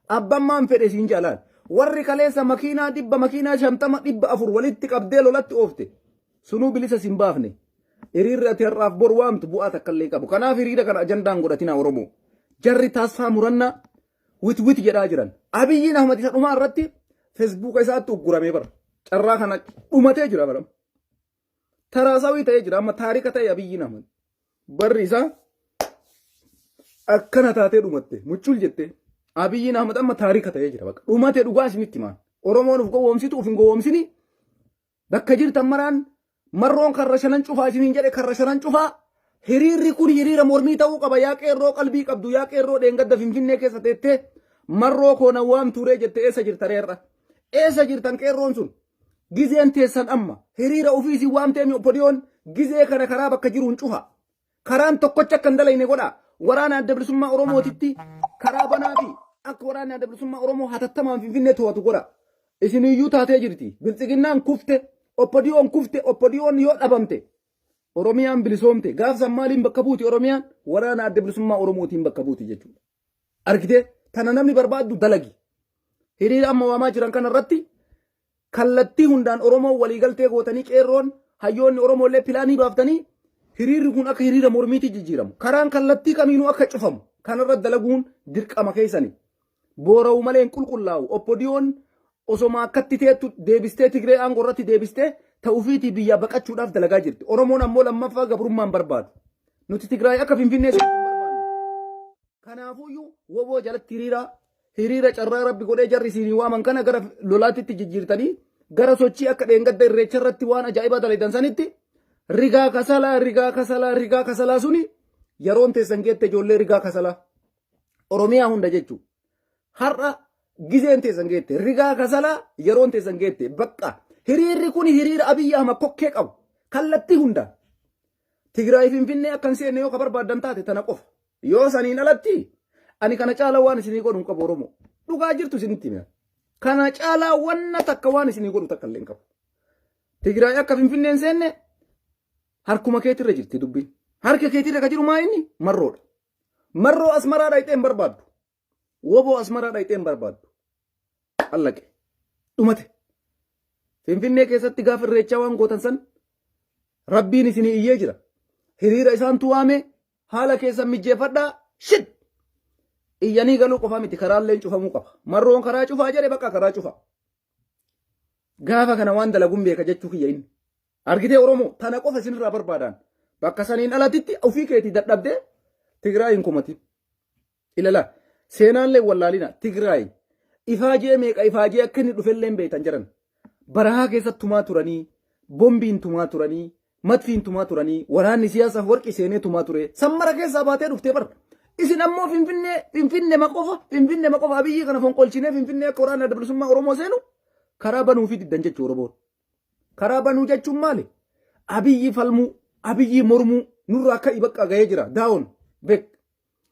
Abbaan maan fedhe siin jaalaan. Warri kaleessa makiinaa 100, makiinaa 50, 400 walitti qabdee lolatti oofte, sunuu bilisa sin baafne. Hiriirri ati har'aaf bor waamtu bu'aa takka illee qabu. Kanaaf hiriira kana ajandaan godhatina Oromoo. Jarri taasfaa murannaa wit wit jedhaa jiran. Abiyyiin Ahmad isa dhumaa irratti Feesbuuka isaatti ugguramee bara. Carraa kana dhumatee jira bara. Taraasawii ta'ee jira, amma taarika ta'e Abiyyiin Ahmad. Barri isaa akkana taatee dhumatte muccul jette. Abiyyiin Ahmad amma taarika ta'ee jira bakka. Dhumate, dhugaa isinitti himaan. Oromoon of gowwoomsitu of hin gowwoomsini. Bakka jirtan maraan marroon karra shanan cufaa isiniin jedhe, karra shanan cufaa. Hiriirri kun hiriira mormii ta'uu qaba. Yaa qeerroo qalbii qabdu, yaa qeerroo dheengadda Finfinnee keessa teettee marroo koo na waam turee jette, eessa jirta reerra? Eessa jirtan qeerroon sun? Gizeen teessan amma. Hiriira ofii isin waamtee Oppodiyoon gizee kana karaa bakka jiruun cufa. Karaan tokkocha akka hin dalayne godha. Waraana Adda Bilisummaa Oromootitti karaa banaa fi akka waraanni Adda Bilisummaa Oromoo hatattamaan Finfinnee to'atu godha. Isiniyyuu taatee jirti. Biltsiginnaan kufte, Oppodiyoon kufte, Oppodiyoon yoo dhabamte, Oromiyaan bilisoomte. Gaafsan maaliin bakka buuti Oromiyaan? Waraana Adda Bilisummaa Oromootiin bakka buuti jechuudha. Argitee, tana namni barbaaddu dalagi. Hiriira amma waamaa jiran kana irratti kallattii hundaan Oromoo waliigaltee gootanii, qeerroon, hayyoonni Oromoo illee pilaanii baaftanii, hiriirri kun akka hiriira mormiitti jijjiiramu. Karaan kallattii kamiinuu akka cufamu kanarra dalaguun dirqama keessani. Boora'u malee hin qulqullaa'u. Oppodiyoon osoma akkatti teettu deebistee Tigree aangoo irratti deebistee ta'uufiitii biyyaa baqachuudhaaf dalagaa jirti. Oromoon ammoo lammaffaa gabrummaan barbaadu. Nuti Tigraay akka Finfinnee seenuu hin barbaannu. Kanaafuyyuu woboo jalatti hiriira hiriira carraa rabbi godhee jarri isinii waaman kana gara lolaatitti jijjiirtanii, gara sochii akka dheengadda Irreecha irratti waan ajaa'ibaa dalaydan sanitti, rigaa kasalaa, rigaa kasalaa, rigaa kasalaa suni yeroon teessan geette, ijoollee rigaa kasalaa. Oromiyaa hunda jechuudha. Har'a gizeen teessan geette, rigaa kasalaa yeroon teessan geette. Bakka hiriirri kun hiriira Abiyyi Ahmad kokkee qabu kallattii hundaan. Tigraay Finfinnee akka hin seenne yoo ka barbaaddan taate tana qofa. Yoo saniin alatti ani kana caalaa waan isinii godhu hin qabu Oromoo. Dhugaa jirtu isinitti hima. Kana caalaa wanna takka waan isinii godhu takka illee hin qabu. Tigraay akka Finfinnee hin seenne harkuma keetirra jirti dubbiin. Harka keetirra ka jiru maa inni marroodha. Marroo Asmaraa dhayxee hin barbaaddu. Woboo Asmaraa dhayxee hin barbaaddu. Allaqe. Dhumate. Finfinnee keessatti gaafa Irreechaa waan gootan san Rabbiin isinii iyyee jira. Hiriira isaantu waame, haala keessan mijjeeffadhaa. Shit! Iyyanii galuu qofa miti, karaalleen cufamuu qaba. Marroon karaa cufaa jedhe, bakka karaa cufa. Gaafa kana waan dalaguun beeka jechuu kiyya inni. Argitee Oromoo, tana qofa isinirraa barbaadan. Bakka saniin alatitti ofii keetii dadhabdee Tigraay hin komatin. Ilala seenaallee wallaalina, Tigraay ifaajee meeqa ifaajee akka inni dhufellee hin beektan jedhan. Barahaa keessatti tumaa turanii, bombiin tumaa turanii, matfiin tumaa turanii, waraanni siyaasaaf warqii seenee tumaa ture. Sammara keessaa baatee dhuftee bara. Isin ammoo Finfinnee, Finfinnee qofa, Finfinnee qofa, Abiyyi kana fonqolchinee Finfinnee akka waraanni Adda Bilisummaa Oromoo seenu karaa banuu fi diddan jechuu Oromoon. Karaa banuu jechuun maali? Abiyyi falmuu, Abiyyi mormuu nurraa akka bakka gahee jira. Daawon beek.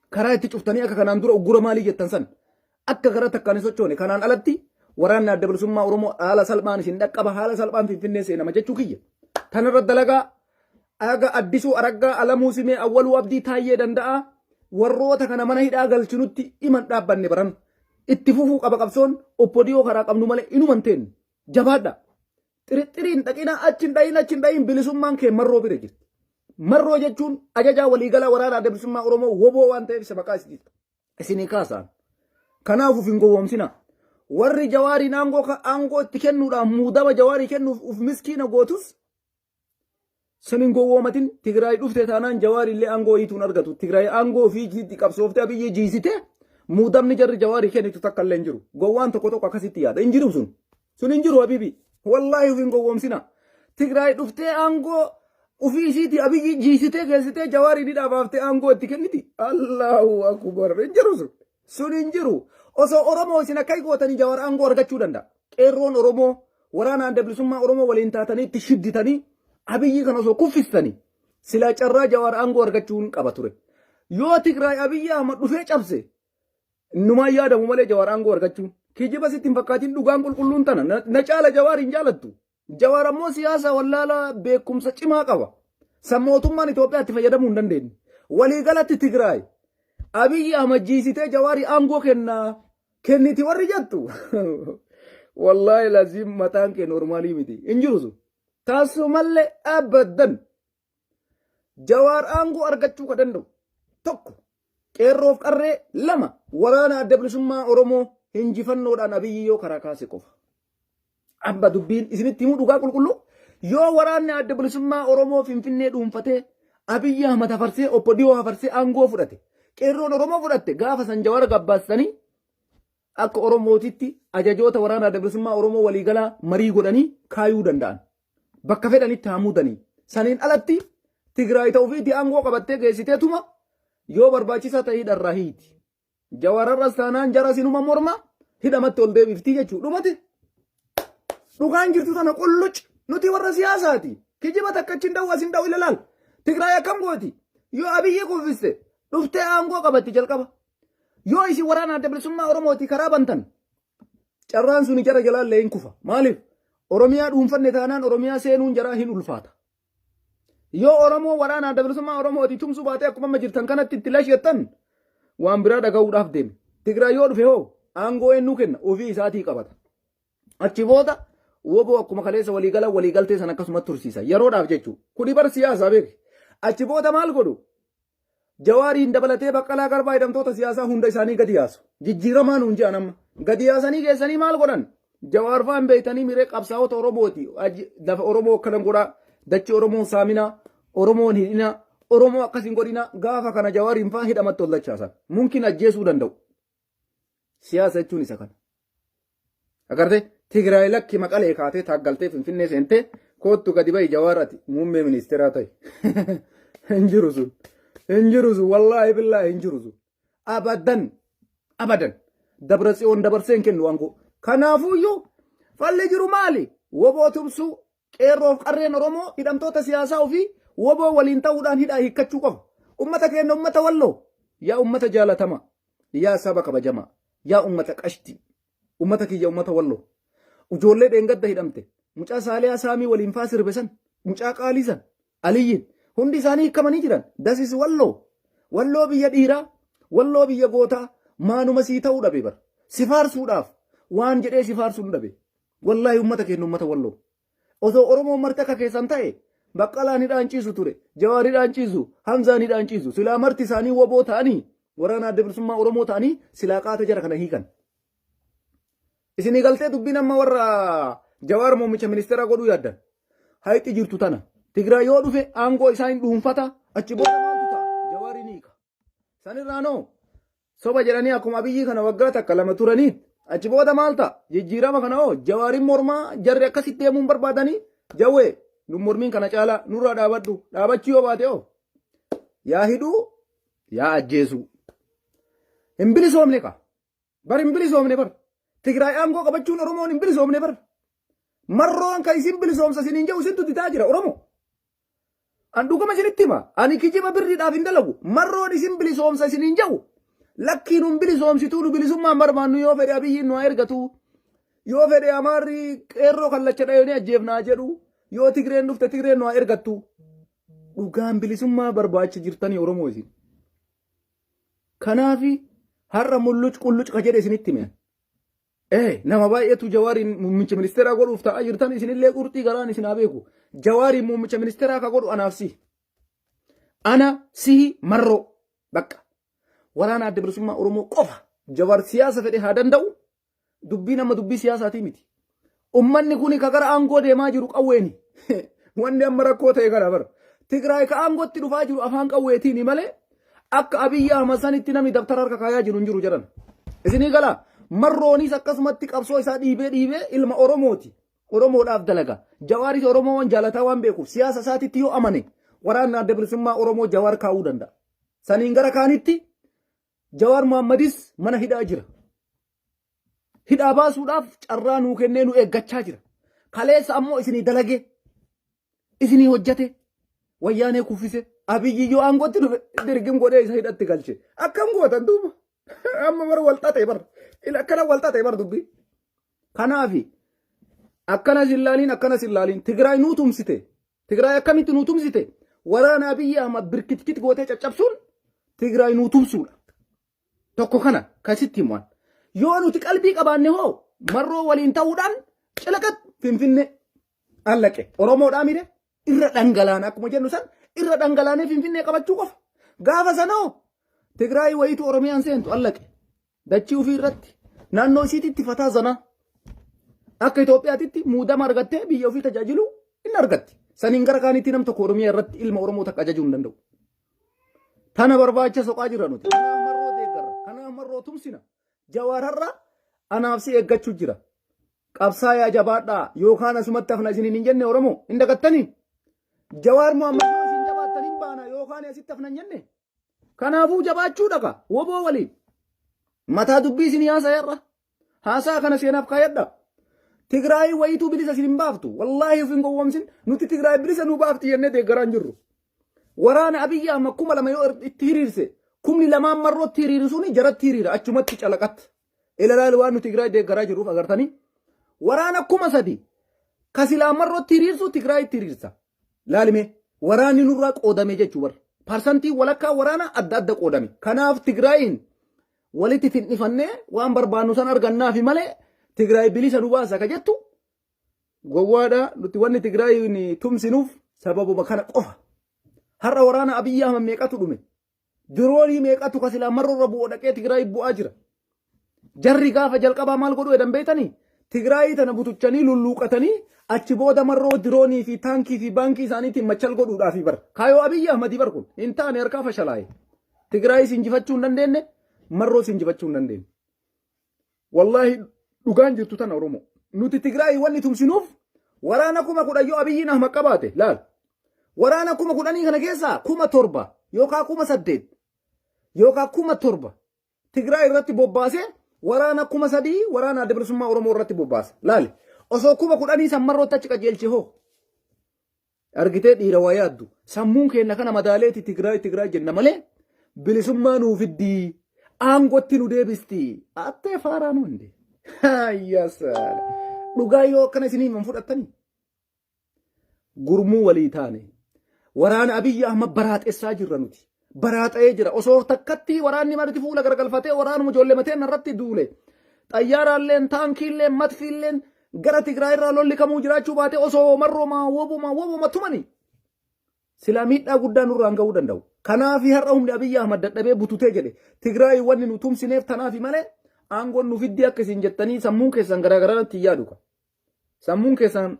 Karaa itti cuftanii akka kanaan dura uggura maalii jettan san akka gara takkaan hin sochoone. Kanaan alatti waraanni Adda Bilisummaa Oromoo haala salphaan isin dhaqqaba, haala salphaan Finfinnee seenama jechuu kiyya. Tanarra dalagaa aga Addisuu Araggaa, Alamuu Simee, Awwaluu Abdii, Taayyee Danda'a warroota kana mana hidhaa galchinutti iman dhaabbanne baran. Itti fufuu qaba qabsoon oppodiyoo karaa qabnu malee inuman teenne. Jabaadha. Xirixxiriin dhaqinaa achi hin dhayin achi hin dhayin bilisummaan kee marroo bira jirti. Marroo jechuun ajajaa waliigalaa waraana adda bilisummaa Oromoo woboo waan ta'eef isa maqaa isinii kaasaan. Kanaaf uf hin gowwoomsina. Warri jawaariin aangoo aangoo itti kennuudhaan muudama jawaarii kennuuf uf miskiina gootus san hin gowwoomatin. Tigraay dhufte taanaan jawaarii illee aangoo hiituun argatu. Tigraay aangoo ofii itti qabsooftee Abiyyi jiisite muudamni jarri jawaarii kennitu takka illee hin jiru. Gowwaan tokko tokko akkasitti yaada. Hin jiru sun. Sun hin jiru habibi. Wallaahi uf hin gowwoomsina. Tigraay dhuftee aangoo ofii isiitii Abiyyi jiisitee geessitee jawaarii ni dhaabaaftee aangoo itti kenniti. Allahu akbar. Hin jiru sun. Sun hin jiru. Osoo Oromoo isin akka gootanii jawaar aangoo argachuu danda'a. Qeerroon Oromoo waraana adda bilisummaa Oromoo waliin taatanii itti shidditanii Abiyyi kan osoo kuffistanii silaa carraa jawaar aangoo argachuun qaba ture. Yoo Tigraay Abiyyi Ahmad dhufee cabse innumaan yaadamu malee jawaar aangoo argachuun. Kijiba sitti hin fakkaatin, dhugaan qulqulluun tana. Na caala jawaar hin jaalattu. Jawaar ammoo siyaasa wallaalaa beekumsa cimaa qaba. San mootummaan Itoophiyaa itti fayyadamuu hin dandeenye. Waliigalatti Tigraay Abiyyi Ahmad jiisitee jawaarii aangoo kennaa kenniti warri jettu. Wallaahi laziim mataan kee noormaalii miti. Hin jiru sun. Taasumallee abadan Jawaar aangoo argachuu ka danda'u tokko qeerroof qarree, lama waraana adda bilisummaa Oromoo injifannoodhaan Abiyyi yoo karaa kaase qofa. Abba dubbiin isinitti himuu dhugaa qulqulluu yoo waraanni adda bilisummaa Oromoo Finfinnee dhuunfatee Abiyyi Ahmad hafarsee obbo Dhiyoo hafarsee aangoo fudhate qeerroon Oromoo fudhatte gaafa san Jawaar gabbaastanii akka Oromootitti ajajoota waraana adda bilisummaa Oromoo waliigalaa marii godhanii kaayuu danda'an. Bakka fedhanitti haa muudanii. Saniin alatti Tigraay ta'uu fi aangoo qabattee geessitee tuma yoo barbaachisaa ta'e hidharraa hiiti. Jawaararras taanaan jara sinuma morma hidhamatti ol deebiftii jechuudha. Dhumate. Dhugaan jirtu tana qulluc nuti warra siyaasaati. Kijiba takka achi hin dha'u as hin dha'u ilaalaal. Tigraay akkam gooti? Yoo Abiyyi kuffiste dhuftee aangoo qabatti jalqaba. Yoo isin waraana adda bilisummaa Oromooti karaa bantan carraan suni jara jalaallee hin kufa. Maaliif? Oromiyaa dhuunfanne taanaan Oromiyaa seenuun jaraa hin ulfaata. Yoo Oromoo waraana adda bilisummaa Oromooti tumsuu baatee akkuma amma jirtan kanatti itti lashettan waan biraa dhaga'uudhaaf deeme. Tigraay yoo dhufe hoo aangoo eenyuu kenna? Ofii isaatii qabata. Achi booda woboo akkuma kaleessa waliigala waliigaltee sana akkasumatti tursiisa. Yeroodhaaf jechuudha. Kuni bar siyaasaa beeki. Achi booda maal godhu? Jawaariin dabalatee Baqqalaa Garbaa hidhamtoota siyaasaa hunda isaanii gadi yaasu. Jijjiiramaa nuun jedhan amma. Gadi yaasanii geessanii maal godhan? Jawaar fa'aan beektanii miree qabsaa'ota Oromooti. Lafa Oromoo akkanan godhaa. Dachii Oromoon saaminaa. Oromoon hidhinaa. Oromoo akkas hin godhinaa. Gaafa kana Jawaariin fa'aa hidhamatti ol dachaasan. Mumkin ajjeesuu danda'u. Siyaasa jechuun isa kana. Agartee Tigraay lakki Maqalee kaatee taaggaltee Finfinnee seentee koottu gadi bahi Jawaar ati muummee ministeeraa ta'i. Hin jiru sun. Hin jiru sun wallaahi billaahi hin jiru sun. Abadan abadan Dabra Tsiyoon dabarsee hin kennu aangoo. Kanaafuyyuu falli jiru maali? Woboo tumsuu qeerroof qarreen Oromoo hidhamtoota siyaasaa ofii woboo waliin ta'uudhaan hidhaa hiikkachuu qofa. Ummata keenya ummata walloo yaa ummata jaalatamaa yaa saba kabajamaa yaa ummata qashtii ummata kiyya ummata walloo ijoollee dheengadda hidhamte mucaa Saaliyaa Saamii waliin faa sirbe san mucaa qaalii san Aliyyiin hundi isaanii hiikamanii jiran. Dasis walloo walloo biyya dhiiraa walloo biyya gootaa maanuma sii ta'uu dhabe bar si faarsuudhaaf waan jedhee si faarsuun dhabe. Wallaahi ummata keenya ummata walloo osoo Oromoon marti akka keessan ta'e Baqqalaan hidhaan ciisu ture, Jawaar hidhaan ciisu, Hamzaan hidhaan ciisu. Silaa marti isaanii woboo ta'anii waraana adda bilisummaa Oromoo ta'anii silaa qaata jara kana hiikan. Isinii galtee dubbiin amma warra Jawaar muummicha ministeeraa godhuu yaaddan. Hayxi jirtu tana. Tigraay yoo dhufe aangoo isaa hin dhuunfata achi booda maaltu ta'a? Jawaar hin hiika. Sanirraa noo soba jedhanii akkuma Abiyyii kana waggaa takka lama turaniit achi booda maal ta'a? Jijjiirama kana hoo Jawaariin mormaa jarri akkasitti deemuun barbaadanii jawwee nu mormiin kana caalaa nurraa dhaabadhu dhaabachuu yoo baate hoo yaa hidhuu yaa ajjeesuu. Hin bilisoomne kaa. Bar hin bilisoomne bar. Tigraay aangoo qabachuun Oromoon hin bilisoomne bar. Marroon kan isin bilisoomsa isiniin jedhu isintu didaa jira Oromoo. An dhugama isinitti hima. Ani kijiba birriidhaaf hin dalagu. Marroon isin bilisoomsa isiniin jedhu lakkii nun bilisoomsituu nu bilisummaan barbaannu yoo fedhe Abiyyiin nu haa ergatu. Yoo fedhe Amaarri qeerroo kallacha dhayanii ajjeefnaa jedhu. Yoo Tigreen dhufte Tigreen nu haa ergattu. Dhugaan bilisummaa barbaacha jirtanii Oromoo isin. Kanaafi har'a mulluc qulluc ka jedhe isinitti hime. Nama baay'eetu Jawaariin muummicha ministeeraa godhuuf ta'aa jirtan isinillee qurxii garaan isin haa beeku. Jawaariin muummicha ministeeraa ka godhu anaaf si. Ana sihi marroo bakka. Waraana adda bilisummaa Oromoo qofa Jawaar siyaasa fedhe haa danda'u dubbii nama dubbii siyaasaatii miti. Ummanni kun ka gara aangoo deemaa jiru qawweeni. Wanni amma rakkoo ta'e kana bara. Tigraay ka aangootti dhufaa jiru afaan qawweetiini malee akka Abiyyi Ahmad sanitti namni dabtara harka kaayaa jiru hin jiru jedhan. Isinii galaa marroonis akkasumatti qabsoo isaa dhiibee dhiibee ilma Oromooti. Oromoodhaaf dalaga. Jawaaris Oromoo waan jaalataa waan beekuuf siyaasa isaatitti yoo amane waraanni adda bilisummaa Oromoo Jawaar kaa'uu danda'a. Saniin gara kaanitti Jawaar Muhammadis mana hidhaa jira. Hidhaa baasuudhaaf carraa nuu kennee nu eeggachaa jira. Kaleessa ammoo isinii dalagee isinii hojjate wayyaanee kuffise Abiyyi yoo aangootti dhufe dirgim godhee isa hidhatti galche. Akkam gootan duuba. Amma bara wal xaxee bar. Akkana wal xaxee bar dubbii. Kanaafi akkana sin laaliin akkana sin laaliin Tigraay nuu tumsite. Tigraay akkamitti nuu tumsite? Waraana Abiyyi Ahmad birkitkit gootee caccabsuun Tigraay nuu tumsuudha. Tokko kana kasitti himuan. Yoo nuti qalbii qabaanne hoo marroo waliin ta'uudhaan cilaqat Finfinnee allaqe. Oromoodhaa mire irra dhangalaana akkuma jennu san irra dhangalaanee Finfinnee qabachuu qofa. Gaafa sanoo Tigraay wayitu Oromiyaan seentu allaqe. Dachii ofii irratti naannoo isiititti fataa zanaa. Akka Itoophiyaatitti muudama argattee biyya ofii tajaajilu hin argatti. Saniin gara kaanitti nam tokko Oromiyaa irratti ilma Oromoo takka ajajuu hin danda'u. Tana barbaacha soqaa jira nuti. Kanaaf marroo deeggarra. Kanaaf marroo tumsina. Jawaar har'a anaaf si eeggachuu jira. Qabsaayaa jabaadhaa yookaan asumatti hafna isiniin hin jenne Oromoo hin dagattanii. Jawaar Muhammad yoo isin jabaattan hin baana yookaan asitti hafna hin jenne. Kanaafuu jabaachuu dhaqa woboo waliin. Mataa dubbii isinii haasa'e har'a. Haasaa kana seenaaf kaayadha. Tigraay wayituu bilisa isin hin baaftu. Wallaahi of hin gowwoomsin. Nuti Tigraay bilisa nu baafti jennee deeggaraa hin jirru. Waraana Abiyyi Ahmad 2000 yoo itti hiriirse kumni lamaan marrootti hiriiru suni jaratti hiriira achumatti calaqatta. Ilalaal waan nu Tigraay deeggaraa jirruuf agartanii. Waraana 3000 ka silaa marrootti hiriirsu Tigraayitti hiriirsa. Laalime waraanni nurraa qoodame jechuu bar. Parsantii walakkaa waraana adda adda qoodame. Kanaaf Tigraayiin walitti tin'ifannee waan barbaannu san argannaafi malee Tigraay bilisa nu baasa ka jettu gowwaadha. Nuti wanni Tigraayiin tumsinuuf sababuma kana qofa. Har'a waraana Abiyyi Ahmad meeqatu dhume? Diroonii meeqatu ka silaa marroo irra bu'u dhaqee Tigraay bu'aa jira. Jarri gaafa jalqabaa maal godhu jedhan beektanii? Tigraayii tana butuchanii lulluuqatanii achi booda marroo diroonii fi taankii fi baankii isaaniitiin machal godhuudhaafi bar. Kaayoo Abiyyi Ahmadii bar kun hin taane harkaa fashalaa'e. Tigraayis injifachuu hin dandeenye, marroos injifachuu hin dandeenye. Wallaahi dhugaan jirtu tana Oromoo. Nuti Tigraay wanni tumsinuuf waraana 10,000 yoo Abiyyiin Ahmad qabaate laal. Waraana 10,000 kana keessaa 7,000 yookaan 8,000 yookaan 7,000 Tigraay irratti bobbaasee waraana 3,000 waraana adda bilisummaa Oromoo irratti bobbaasa. Laali. Osoo 10,000 san marrootti achi qajeelche hoo. Argitee dhiira waa yaaddu. Sammuun keenya kana madaaleeti Tigraay Tigraay jenna malee bilisummaa nuu fiddii. Aangootti nu deebisti. Attee faaraa nu hundi. Hayyasaala. Dhugaa yoo akkana isinii himan fudhattanii. Gurmuu walii taane. Waraana Abiyyi Ahmad baraaxessaa jirra nuti. Baraaxa'ee jira. Osoo takkatti waraanni marti fuula garagalfatee waraanuma ijoollee mateen irratti duule. Xayyaaraalleen, taankiilleen, matfiilleen gara Tigraay irraa lolli kamuu jiraachuu baate osoo marrooma wobuma wobuma tumani. Silaa miidhaa guddaa nurraan ga'uu danda'u. Kanaafi har'a humni Abiyyi Ahmad dadhabee bututee jedhe. Tigraay wanni nu tumsineef tanaafi malee aangoon nu fiddii akka isin jettanii sammuun keessan garaagaraa hin yaadu. Sammuun keessan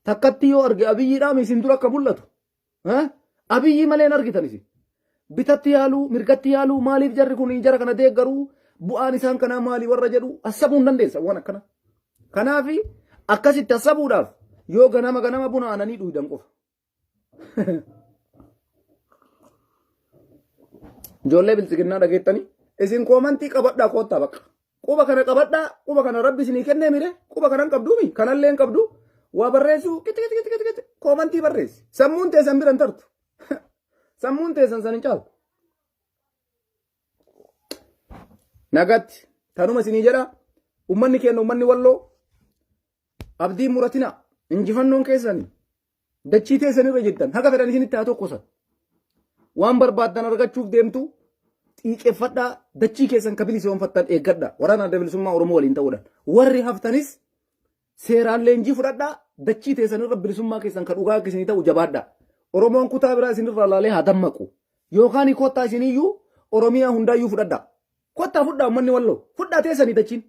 takkatti yoo arge Abiyyiidhaam isin dura akka mul'atu. Abiyyi malee hin argitan isin. Bitatti yaaluu, mirgatti yaaluu, maaliif jarri kun jara kana deeggaruu, bu'aan isaan kanaa maali warra jedhu hassabuu hin dandeessa waan akkana. Kanaaf akkasitti hassabuudhaaf yoo ganama ganama buna aananii dhuydan qofa. Ijoollee biltsiginnaa dhageettanii isin koomantii qabadhaa koottaa bakka. Quba kana qabadhaa quba kana rabbi isinii kennee mire quba kana hin qabduumi kanallee hin qabdu waa barreessuu kitti kitti kitti kitti kitti koomantii barreessi. Sammuun teessan bira hin tartu. Sammuun teessan san hin caalu. Nagatti tanuma isinii jedha ummanni keenya ummanni walloo abdii muratina injifannoon keessani. Dachii teessan irra jirtan haga fedhan isinitti haa tokkosan. Waan barbaaddan argachuuf deemtu xiiqeffadhaa dachii keessan ka bilisoomfattan eeggadha. Waraana Adda Bilisummaa Oromoo waliin ta'uudhaan. Warri haftanis seeraan leenjii fudhadhaa dachii teessan irra bilisummaa keessan ka dhugaa akka isinii ta'u jabaadhaa. Oromoon kutaa biraa isinirraa laalee haa dammaqu. Yookaan kottaa isiniyyuu Oromiyaa hundaayyuu fudhadhaa. Kottaa fudhaa uummanni Walloo. Fudhaa teessanii dachiin.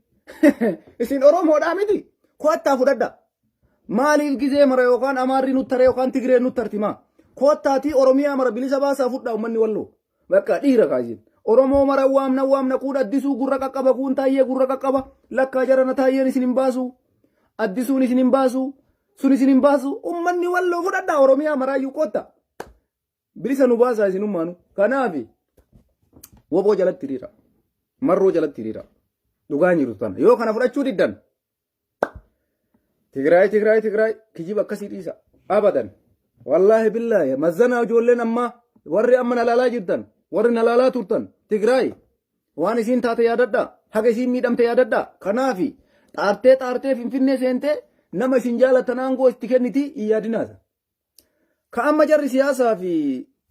Isin Oromoodhaa miti. Kottaa fudhadhaa. Maaliif gizee mara yookaan Amaarri nutti taree yookaan Tigreen nutti tartimaa? Kottaatii Oromiyaa mara bilisa baasaa fudhaa uummanni Walloo. Bakka dhiira kaasin. Oromoo mara waamna waamna kuun Addisuu gurra qaqqaba kuun Taayyee gurra qaqqaba lakkaa jarana Taayyeen isin hin baasu. Addisuun isin hin baasu. Sun isin hin baasu. Uummanni Walloo fudhadhaa Oromiyaa maraayyuu kotta. Bilisa nu baasaa isinummaanu. Kanaafi woboo jalatti hiriira. Marroo jalatti hiriira. Dhugaan jiru tana. Yoo kana fudhachuu diddan Tigraay Tigraay Tigraay kijiba akkasii dhiisa. Abadan. Wallaahi billaahi mazzanaa ijoolleen ammaa warri amma na laalaa jirtan warri na laalaa turtan Tigraay waan isiin taate yaadadhaa haga isiin miidhamte yaadadhaa kanaafi xaartee xaartee Finfinnee seentee nama isin jaalatan aangoo itti kenniti hin yaadinaasa. Ka amma jarri siyaasaa fi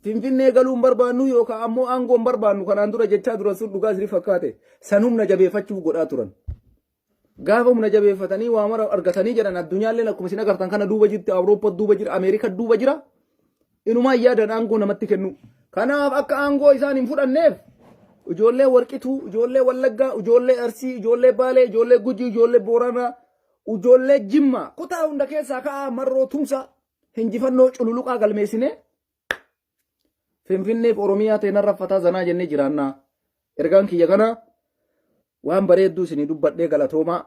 Finfinnee galuu hin barbaannu yookaan ammoo aangoo hin barbaannu kanaan dura jechaa turan sun dhugaa isin fakkaate san humna jabeeffachuuf godhaa turan. Gaafa humna jabeeffatanii waa mara argatanii jedhan addunyaalleen akkuma isin agartan kana duuba jirti Awurooppaa duuba jira Ameerikaa duuba jira. Inumaa yaadan aangoo namatti kennu. Kanaaf akka aangoo isaan hin fudhanneef ijoollee Warqituu, ijoollee Wallaggaa, ijoollee Arsii, ijoollee Baalee, ijoollee Gujii, ijoollee Booranaa, Ijoollee Jimmaa kutaa hunda keessaa ka'aa Marroo tumsa hinjifannoo cululuqaa galmeessinee Finfinneef Oromiyaa ta'e narra fataa zanaa jennee jiraannaa. Ergaan kiyya kana waan bareedduu isinii dubbadhee galatoomaa.